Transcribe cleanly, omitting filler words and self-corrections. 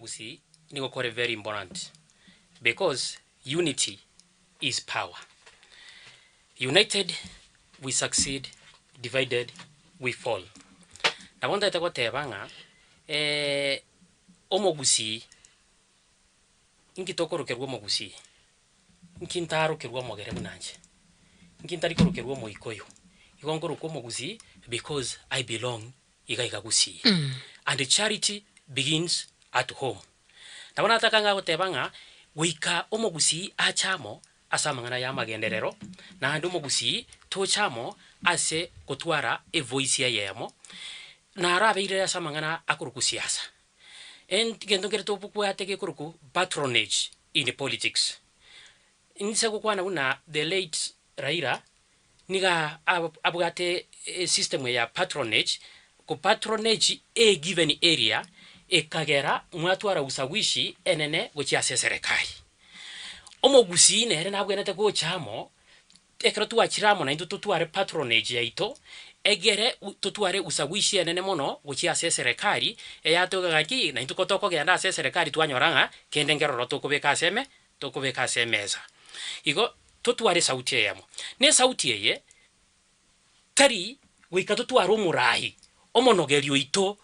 Gusii nigo kore very important because unity is power. United we succeed, divided we fall. Nabo ntagete goteba ng'a omogusii inki tokorokerwa omogusii? Nki ntarokerwe omogere buna inche? Nki ntari korokerwa omoikoyo? Igo nkorokwa omogusii because I belong iga iga gusii. And charity begins at home. Nabo nataka ng'a goteba ng'a goika omogusii ache amo ase amang'ana ya amagenderero, naende omogusii toche amo ase gotwara evoice eyemo, narabeire ase amang'ana akorokwa siasa. Egento nkere tobwate gekorokwa patronage in politics. Inse gokwana buna the late Raila niga abwate esystem ya patronage, ko patronage a given area ekagera mwatwara ushawishi enene gochia ase eserekari. Omogusii nere nabwenerete gocha amo, ekero twachire amo naintwe totware patronage yaito, egere totware ushawishi enene mono gochia ase eserekari, eyatoiga ng'a naintwe ko tokogenda ase eserekari twanyora ng'a kende nkeroro tokobeka ase eme tokobeka ase emesa. Igo totware esauti eyemo. Na esauti eye tari goika totware omoraai, omonogeri oito.